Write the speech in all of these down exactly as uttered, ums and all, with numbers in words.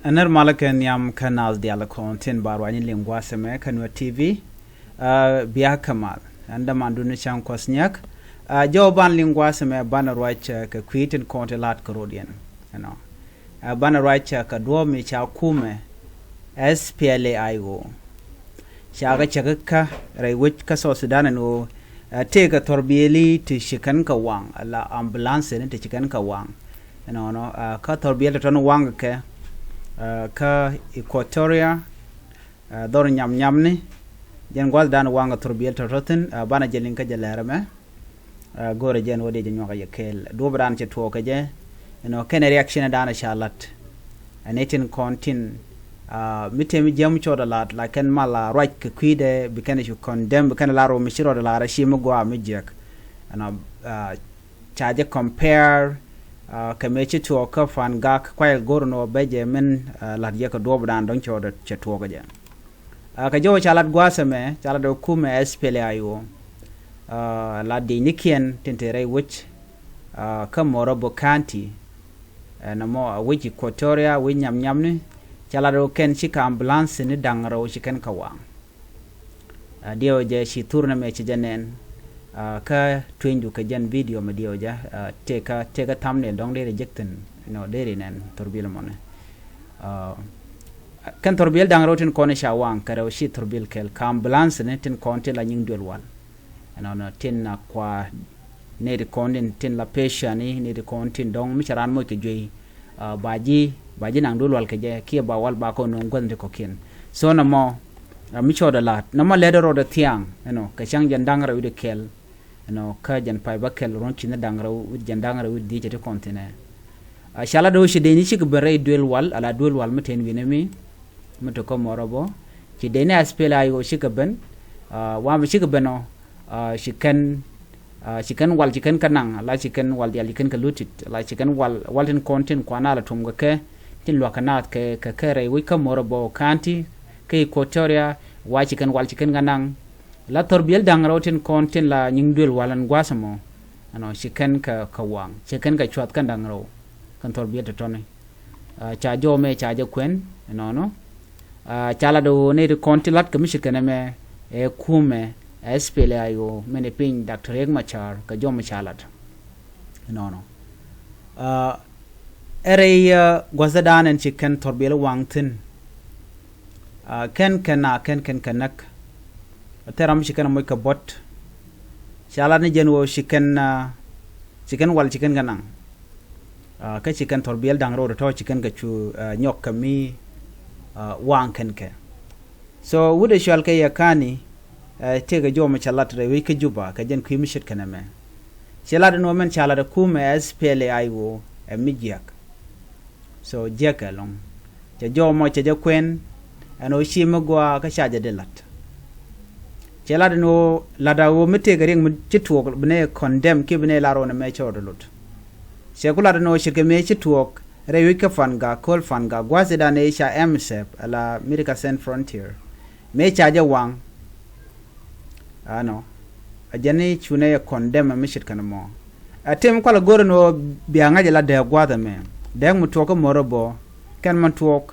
Ɛn nɛr malä kɛ nhiam kä naath diaal kɔn tin ba ruany liŋ gua̱a̱th ɛmɛ kä Nuer T V. Aa, bia kä mal. Ɛn däman duni cäŋ kuɔth nyiak. Aa, jɔw ban liŋ gua̱a̱th ɛmɛ banɛ ruac, aa, kɛ kui̱ tin kɔn ti la̱t kɛ rɔ̱diɛn. Ɛnɔ. Aa, banɛ ruac, aa, kɛ duɔ̱ɔ̱p mi ca kumɛ S P L A I O. Ca kɛ cäk kä rɛy wec kä South Sudan ɛn ɣöö, aa, tëëkɛ thɔrbiɛli ti ci kɛn kɛ waŋ, la ambulance ni ti ci kɛn kɛ waŋ. Ɛnɔnɔ, aa, kä thɔrbiɛl tɔ̱tɔ̱ ni waŋ kɛ, aa, kä Equatoria, aa, dhɔr nyam nyam ni. Jɛn gua̱th dan waŋ kɛ thɔrbiɛl tɔ̱tɔ̱ thin, aa, banɛ jɛ liŋ kä jɛ lɛr ɛmɛ. Aa, go̱rɛ jɛn wä dee jɛ nyuak a yɛ kɛɛl. Duɔ̱p dan cɛ tuɔɔk kɛ jɛ. Ɛnɔ kɛn reaction dan ca lat. Ɛn itin kɔn tin, aa, mi tëë mi jiɛm cɔɔd a lat, la kɛn mal a ruac kɛ kui̱dɛ, bi kɛn cu condemn, bi kɛn lar wä mi ci rɔɔd a lar a ci mi gɔaa mi jiɛk. Ɛnɔ, aa, ca jɛ compare, aa, kɛ mëë ci tuɔɔk kä Fangak, kuay go̱r nɔ bɛ jɛ min, aa, lat jɛ kɛ duɔ̱ɔ̱p dan dɔ̱ŋ cɔɔd cɛ tuɔɔk kɛ jɛ. Aa, kɛ jɔw ca lat gua̱a̱th ɛmɛ, ca lat ɛ kumɛ S P L A I O. Aa, la di̱cnikiɛn tin te rɛy wec, aa, kä Morobo County. Ɛnɔ mɔ, aa, wec Equatoria, wec nyam nyam ni, ca lat ɛ kɛn ci kɛ ambulance ni da̱ŋ rɛw ci kɛn kɛ waŋ. Aa, diɛw jɛ ci thur nɛ mɛ ci jɛ nɛn. Aa, kä tuenydu kɛ jɛn video mɛ diɛw jɛ, aa, tëëkä, tëëkä thumbnail dɔ̱ŋ deri jek thin, you know, deri nɛn thurbil mɔni. Aa, kɛn thurbil da̱ŋ rɛw tin kɔn ca waŋ kɛ rɛw ci thurbil kɛl kɛ ambulance ni tin kɔn tin la nyiŋ duel wal. Ɛnɔnɔ tin a kua nɛy ti kɔn tin, tin la patient ni, nɛy ti kɔn tin dɔ̱ŋ mi cɛ raan moc kɛ juey. Aa, ba ji̱, ba ji̱ naŋ duel wal kɛ jɛ kiɛ ba wal ba kɔn nööŋ guäth ni ti kɔ̱kiɛn. So nɔmɔ, aa, mi cɔɔd a la̱t nɔmɔ lɛt rɔɔdɛ thiaŋ, you know, kɛ cäŋ jɛn da̱ŋ rɛw wi̱cdɛ kɛl. Ɛnɔ kä jɛn pay bä kɛl ruɔ̱n ci ni da̱ŋ rɛw wi̱c, jɛn da̱ŋ rɛw wi̱c dhiec ti kɔn thinɛ. Aa, ca lat ɛ ɣöö ci dec ni cikɛ ben rɛy duel wal, ala duel wal mi te wi̱nɛ mi, mi te kä Morobo. Ci dec ni S P L A I O cikɛ ben, aa, wa mi cikɛ ben ɔ, aa, ci kɛn, aa, ci kɛn wal ci kɛn kɛ naŋ, ala ci kɛn wal diaal ci kɛn kɛ lutit, ala ci kɛn wal, wal tin kɔn tin kuan ala tum kɛ kɛ, tin luak kɛ naath kɛ, kɛ, kɛ rɛy wec kä Morobo County, kä Equatoria, wa ci kɛn wal ci kɛn kɛ naŋ. La thurbil da̱ŋ rɛw tin kɔn tin la nyiŋ duel wal ɛn gua̱a̱th ɛmɔ. Ɛnɔ, ci kɛn kɛ, kɛ waŋ, ci kɛn kɛ cuath kɛn da̱ŋ rɛw. Kɛn thurbil tɔ̱tɔ̱ni. Aa, ca jɔw mɛ ca jɛ kuɛn, ɛnɔnɔ. Aa, ca lat ɛ ɣöö nɛy ti kɔn ti lat kɛ mi ce̱tkɛ nɛmɛ, ɛ kumɛ, ɛ S P L A I O, mɛn ɛ piny Doctor Riek Machar, kɛ jɔw mɛ ca lat. Ɛnɔnɔ. Aa, ɛ rɛy, aa, gua̱thädan ɛn ci kɛn thurbil waŋ thi̱n. Aa, kɛn kɛn a kɛn kɛn kɛ näk. Thil ram ci kɛn a moc kɛ buɔ̱t. Ca lat ni jɛn ɣöö ci kɛn, aa, ci kɛn wal ci kɛn kɛ naŋ. Aa, kä ci kɛn thurbil da̱ŋ rɛw tɔ̱tɔ̱ ci kɛn kɛ cu, aa, nyɔk kɛ mi, aa, waŋ kɛn kɛ. So wut ɛ cual kɛ yɛ kani, aa, tëëkɛ jɔw mɛ ca lat rɛy wec kä Juba kɛ jɛn kui̱ mi ce̱tkɛ nɛmɛ. Ci lat ɛn ɣöö mɛn ca lat ɛ kumɛ S P L A I O ɛ mi jiäk. So jiäk ɛlɔ̱ŋ. Cɛ jɔw mɔ cɛ jɛ kuɛn, ɛn ɣöö ci mi gɔaa kä ca jɛ di lat. Cɛ lat ɛn ɣöö lat a ɣöö mi tëëkɛ riɛk mi ci tuɔɔk bi nɛ condemn kiɛ bi nɛ lar ɣöö nɛmɛ cɛ rɔɔdɛ lot. Cɛ ku lat ɛn ɣöö ce̱tkɛ mëë ci tuɔɔk rɛy wec kä Fangak, kööl Fangak, gua̱a̱th ëëdan ëë ca M S F, ala Medical Sans Frontières. Mëë ca jɛ waŋ. Ɛnɔ. Ɛ jɛn i̱ cunɛ yɛ condemn ɛ mi ce̱tkɛ nɛmɔ. Ɛ tim kualɛ go̱r ɛn ɣöö bia ŋa̱c ɛ la dääk gua̱a̱th ɛmɛ. Dääk mi tuɔɔk kä Morobo. Kɛn mi tuɔɔk.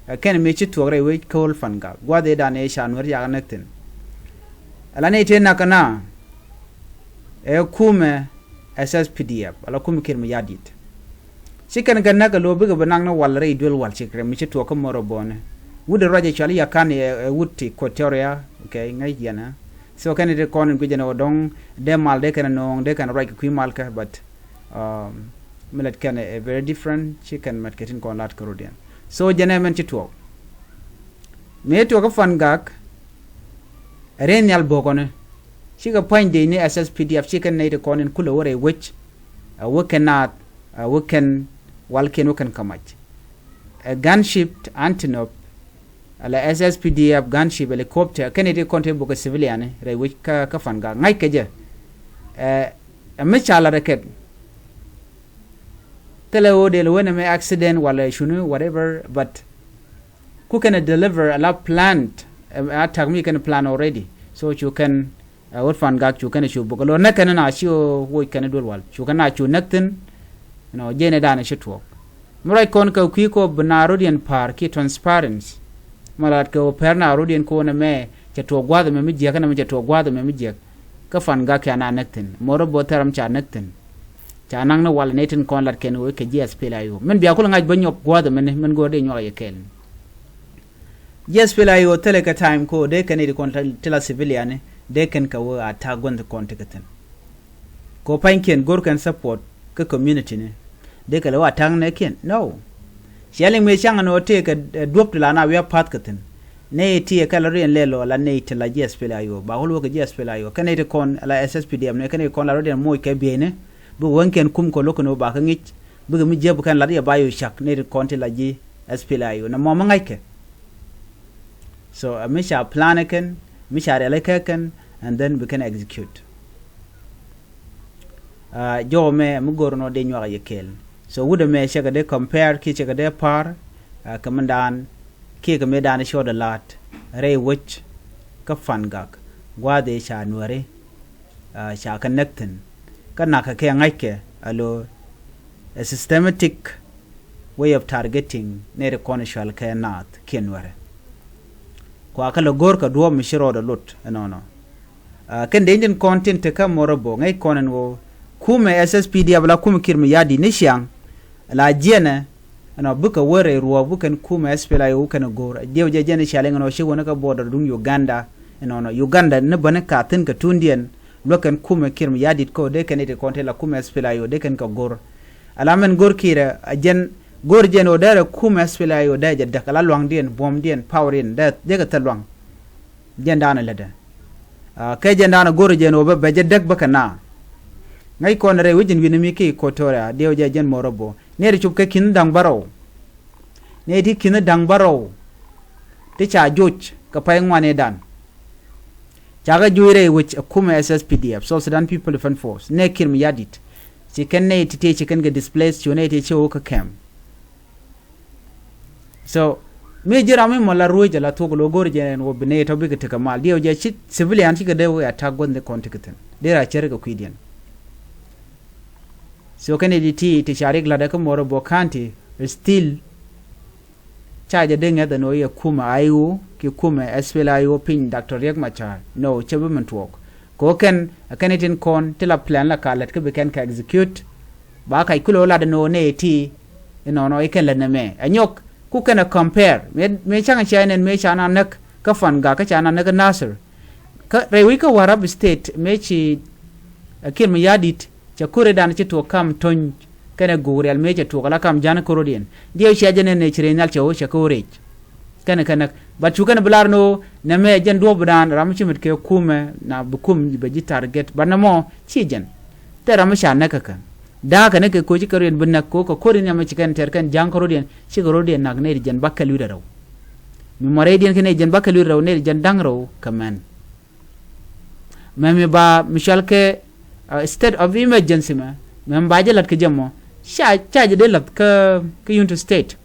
Ɛ kɛn mëë ci tuɔɔk rɛy wec kööl Fangak. Gua̱a̱th ëëdan ëë ca Nuäär yak näk thi̱n. Ɛ la nɛy tëë näk kɛ na. Ɛ kumɛ S S P D F, ala kumɛ Kiir Mayardit. Ci kɛn kɛ näk kɛ lo̱o̱ bikɛ bi naŋ ni wal rɛy duel wal ci kɛ mi ci tuɔɔk kä Morobo ni. Wut ɛ ruac ɛ cual i̱ Yakan ɛ, ɛ wut ti Equatoria, okay, ŋäc yɛn ɛ. So kɛn ti kɔn in guic ɛn ɣöö dɔ̱ŋ dee mal dee kɛn ɛ nööŋ, dee kɛn ɛ ruac kɛ kui̱ mal kɛ, but, um, mi lät kɛn ɛ very different, ci kɛn mɛt kɛ tin kɔn lat kä rɔ̱diɛn. So jɛn ɛ mɛn ci tuɔɔk. Mëë tuɔɔk kä Fangak, ɛ rɛy nhial bo̱o̱kɔni. Cikɛ pua̱ny dec ni S S P D F, cikɛ nɛy ti kɔn in kulɛ wä rɛy wec. Ɛ wä kɛn naath, ɛ wä kɛn walkiɛn wä kɛn kä mac. Ɛ gunship Antonov, ala S S P D F gunship helicopter, kɛn nɛy ti kɔn ti bukɛ civilian rɛy wec kä, kä Fangak. Ŋa̱c kɛ jɛ. Ɛ, ɛ mi ca lat ɛ kɛt. Thilɛ ɣöö dee lɛ wen ɛmɛ accident wala cuni, whatever, but ku kɛn ɛ deliver ala planned, ɛ, attack mi kɛn plan already. So cu kɛn, ɛ, wut Fangak cu kɛn cu buk. Lor nɛ kɛn na ci woc kɛn duel wal. Cu kɛn na cu näk thi̱n, you know, jɛn ɛ dan ci tuɔɔk. Mi ruac kɔn kɛ kui̱ kɔ bi na rɔ̱diɛn pa̱a̱r kiɛ transparency. Mɛ lat kɛ ɣöö pɛr na rɔ̱diɛn kɔn ɛmɛ cɛ tuɔɔk gua̱a̱th ɛmɛ mi jiäk, ɛn ɛmɛ cɛ tuɔɔk gua̱a̱th ɛmɛ mi jiäk. Kä Fangak cɛ na näk thi̱n, Morobo thɛr ram ca näk thi̱n. Ca naŋ ni wal ni tin kɔn lat kɛn ɣöö kɛ ji̱ S P L A I O. Min bia kulɛ ŋa̱c bä nyɔk gua̱a̱th ɛmɛ ni, min go̱o̱r dee nyuak yɛ kɛɛl. Ji̱ S P L A I O thilɛ kɛ time kɔ dee kɛn iti kɔn ti la civilian ni, dee kɛn kɛ ɣöö attack gua̱n ti kɔn ti kɛ thi̱n. Kɔ pa̱nykiɛn go̱r kɛn support kä community ni. Dee kɛ lɛ wä attack nɛ kiɛn? No. Ciɛ liŋ mëë caŋ ni wä tëë kɛ, eh, duɔ̱p ti la na wi̱i̱ a pa̱th kɛ thi̱n. Nɛ ti kɛ la riɛn lɛ lɔ la nɛ ti la ji̱ S P L A I O. Ba wä luɔk kɛ ji̱ S P L A I O. Kɛn nɛ ti kɔn la S S P D F nɛ kɛn nɛ ti kɔn la rɔ̱diɛn moc kɛ bieyni. Bi wä ŋi̱n kɛn kum kɔ lo̱k kɛn wä ba kɛ ŋi̱c. Bikɛ mi jiäk bi kɛn lat yɛ ba yo̱ cak nɛ ti kɔn ti la ji̱ S P L A I O. Nɛ mɔ mi ŋa̱ckɛ. So, uh, mi ca plan kɛn, mi ca riɛl kɛ kɛn, and then bi kɛn execute. Uh, jɔw mɛ mi go̱r nɔ dee nyuak yɛ kɛɛl. So, wut ɛmɛ cɛ kɛ dee compare kiɛ cɛ kɛ dee pa̱a̱r, uh, kɛ mi daan kiɛ kɛ mi daan cɔɔd ɛ la̱a̱t rɛy wec kä Fangak gua̱a̱th ëë ca Nuääri, uh, ca kɛ näk thi̱n. Kä nakä kɛ ŋa̱ckɛ a lo a systematic way of targeting nɛy ti kɔn cual kɛ naath kiɛ Nuäärɛ. Kua kä lɛ go̱o̱r kɛ duɔ̱ɔ̱p mi ci rɔɔdɛ lot ɛnɔnɔ. Ah, kɛn dee tin kɔn tin te kä Morobo ŋäc kɔn ɛn ɣöö kumɛ S S P D F la kumɛ Kiir Mayardit ni ciaŋ la jiɛnɛ ɛnɔ bikɛ wä rɛy ruɔ̱ɔ̱k bikɛn kumɛ S P L A I O kɛn go̱o̱r. Diɛw jɛ jɛn i̱ cialiŋ ɛnɔ ci wä ni kä border duŋ Uganda ɛnɔnɔ. Uganda ni bäni ka thi̱n kɛ tundiɛn luäk kɛn kumɛ Kiir Mayardit kä dee kɛn iti kɔn ti la kumɛ S P L A I O dee kɛn kɛ go̱o̱r. Ala mɛn go̱o̱r Kiir ɛ jɛn go̱o̱r jɛn ɣöö dee rɛ kumɛ S P L A I O dee jɛ däk ala luaŋdiɛn buɔ̱mdiɛn powerdiɛn dee, dee kɛ thil luaŋ. Jɛn daanɛ lätdɛ. Ah, kɛ jɛn daanɛ go̱o̱r jɛn ɣöö bɛ, bɛ jɛ däk bä kɛ naa. Ŋäc kɔn rɛy wec in wi̱n mi ki Equatoria diɛw jɛ jɛn Morobo. Nɛy ti cop kɛ ki̱n da̱ŋ bärɔw. Nɛy ti ki̱n da̱ŋ bärɔw. Ti ca joc kɛ pay ŋuan i̱ dan. Ca kɛ joc rɛy wec ɛ kumɛ S S P D F, South Sudan People Defense Force, nɛ Kiir Mayardit. Ci kɛn nɛy ti tëë ci kɛn kɛ displace, ci nɛy ti ci wä kä camp. So mi ji̱ ram mi mɔ la ruec ala thuɔ̱k lo go̱r jɛ ɛn wä bi nɛy tɔ bikɛ tekɛ mal. Diɛw jɛ ci civilian cikɛ dee wä attack gua̱n dhi kɔn tikɛ thi̱n. Dee ra cär kɛ kui̱diɛn. So kɛn i̱ di ti ti ca rik latdɛ kä Morobo County still. Ca jɛ dee ŋɛth ɛn ɣöö yɛ kumɛ I O kiɛ kumɛ S P L A I O piny Doctor Riek Machar. No, cɛ bi min tuɔɔk. Kɛ ɣöö kɛn ɛ kɛn itin kɔn ti la plan la ka lät kä bi kɛn kɛ execute. Ba kac kulɛ ɣöö lat ɛn ɣöö nɛ iti inɔnɔ i̱ kɛn lät nɛ mɛ ɛ nyɔk. Ku kɛn ɛ compare mëë, mëë caŋ cia inɛn mëë ca na näk kä Fangak kä ca na näk kä Nasir. Kä rɛy wec kä Warrap State mëë ci, ɛ, Kiir Mayardit cɛ kuridan ci tuɔɔk kam Tony kɛnɛ Gogrial mëë cɛ tuɔɔk ala kam Ja̱a̱ŋ kärɔ̱diɛn. Diɛw cia jɛ nɛn ɛ ci rɛy nhial cɛ ɣöö cɛ kä ɣöö rɛc. Kɛnɛ kɛ näk. But cu kɛn bi lar ni ɣöö nɛmɛ jɛn duɔ̱ɔ̱pdan ram mi ci mit kɛ kumɛ na bi kum bɛ ji̱ target. But nɛmɔ ci jɛn. Thil ram mi ca näk kä kɛ. Da̱a̱kɛ ni kɛ koci kärɔ̱diɛn bi näk kɛ ɣöö kɛ kuridan mɛ ci kɛn tɛr kɛn Ja̱a̱ŋ kärɔ̱diɛn cikɛ rɔ̱diɛn nak nɛy ti jɛn bakɛ lui̱dɛ rɛw. Mi mɔ rɛydiɛn kɛ nɛy jɛn bakɛ lui̱dɛ rɛw nɛy ti jɛn da̱ŋ rɛw kɛ mɛn. Mɛ mi ba mi cual kɛ, uh, state of emergency mɛ, mɛ mi ba jɛ la̱t kɛ jɛ mɔ ca, ca jɛ dee la̱th kä, kä Unity State.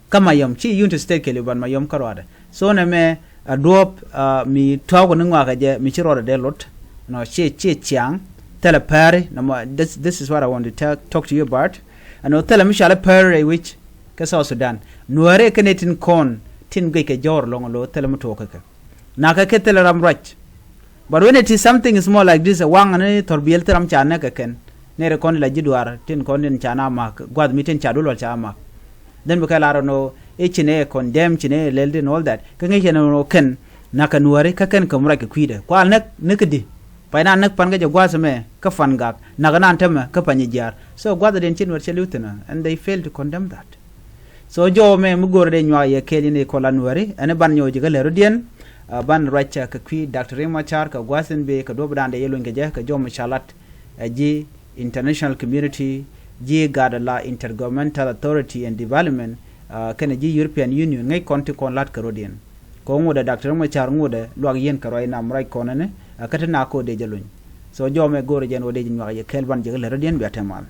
Kä Mayom ci Unity State kɛ liban Mayom kä ruadɛ. So nɛ mɛ a duɔ̱ɔ̱p, uh, mi tua̱a̱k ni ŋuakɛ jɛ mi ci ruadɛ dee lot. Nɔ ci, ci ciaŋ thilɛ pɛri nɔ mɔ. This, this is what I want to tell, talk to you about. Ɛn ɣöö thilɛ mi cual pɛri rɛy wec kä South Sudan. Nuääri kɛn itin kɔn tin guic kɛ jɔɔr lɔŋ lo̱ thilɛ mi tuɔɔk kɛ kɛ. Nakä kɛ thilɛ ram ruac. But when it is something small like this, ɛ waŋ ni thɔr biël thil ram ca näk kɛ kɛn. Nɛy ti kɔn ti la ji̱ duaar tin kɔn tin ca na mak gua̱th mi tin ca duɔl wal ca mak. Then bi kɛ lar ɛn ɣöö i̱ ci nɛ condemn, ci nɛ lɛl din all that. Kä ŋi̱i̱c ɛn ɣöö kɛn nakä Nuääri kä kɛn käm ruac kɛ kui̱dɛ. Kual näk, näk kä di. Pay na näk pan kä jɛ gua̱th ɛmɛ kä Fangak. Nakä nan tämɛ kä Panyijiar. So gua̱th ɛdiɛn ci Nuäär cɛ li̱w thi̱n ɛ, and they fail to condemn that. So jɔw mɛ mi go̱o̱rä dee nyuak yɛ kɛɛl in i̱ kɔla Nuääri ɛn i̱ ban nyɔk ji̱ kä lɛr rɔ̱diɛn. Ɛ, ban ruac kɛ kui̱ Doctor Riek Machar kɛ gua̱th in bëë kɛ duɔ̱pdan dee yɛ luny kɛ jɛ kɛ jɔw mi ca lat, ɛ, ji̱ international community, ji̱ gat ala Intergovernmental Authority and Development, ɛ, kɛnɛ ji̱ European Union ŋäc kɔn ti kɔn lat kɛ rɔ̱diɛn. Kɛ ŋut ɛ Doctor Riek Machar ŋut ɛ luak yɛn kɛ ruac nam ruac kɔn ɛn ɛ, ɛ, kä ti na kɔ dee jɛ luny. So jɔw mɛ go̱o̱rä jɛn wä dee ji̱ nyuak yɛ kɛɛl ban ji̱ kä lɛr rɔ̱diɛn bia te mal.